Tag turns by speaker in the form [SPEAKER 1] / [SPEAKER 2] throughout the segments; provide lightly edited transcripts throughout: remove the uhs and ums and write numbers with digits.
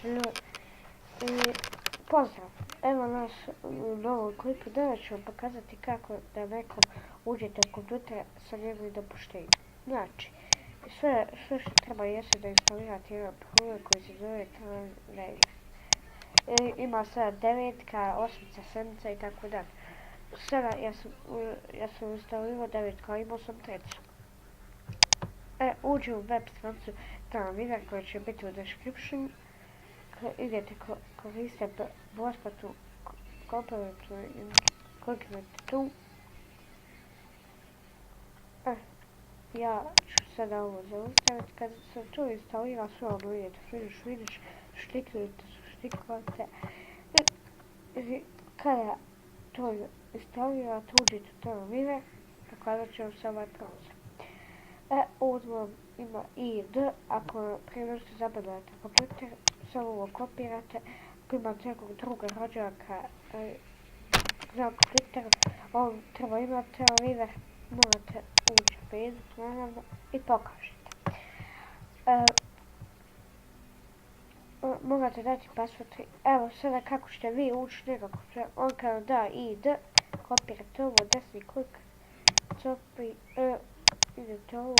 [SPEAKER 1] I pozdrav! Evo nas u novom klipu. Danas ću vam pokazati kako da nekom uđete u kompjuter sa njegovim dopuštenjem. Znači, sve što treba jeste da instalirate jedan program koji se zove Terraria. Ima sada devetka, osmica, sedmica i tako dalje. Sada ja sam instalirao devetku, a imao sam treću. Uđe u web stranicu Terraria koja će biti u description. Idete koristite besplatnu komponentu i kliknete tu. Ja ću sada ovo zaustaviti. Kad se to instalira, sve ono idete finish, štikljate. Kada to instalirate, uđete u Terraria, pokazat ću vam se ovaj proces. Ovdje vam ima ID, ako prenošte zabavljate kompjuter, samo ovo kopirate. Ako imate nekog druga rođaka za kompjuter, on treba imati Terraria, morate ući Facebook naravno i pokažete. Morate dati password. Evo sada kako ćete vi ući njega kompjuter, on kada da ID, kopirate ovo, desni klik, copi, idete ovo,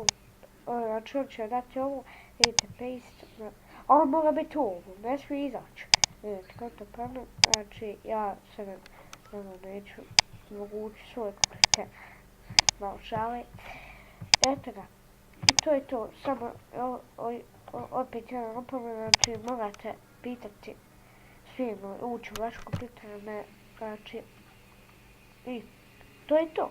[SPEAKER 1] znači on će dati ovo, idete paste, on mora biti ovo, ne smije izaći. Vidite kako to pravno, znači ja sada neću, mogu ući svoj kompjuter, malo šale. Eto ga, i to je to, samo opet jedan napomena, znači morate pitati svima ući u vaš kompjuter, znači i to je to.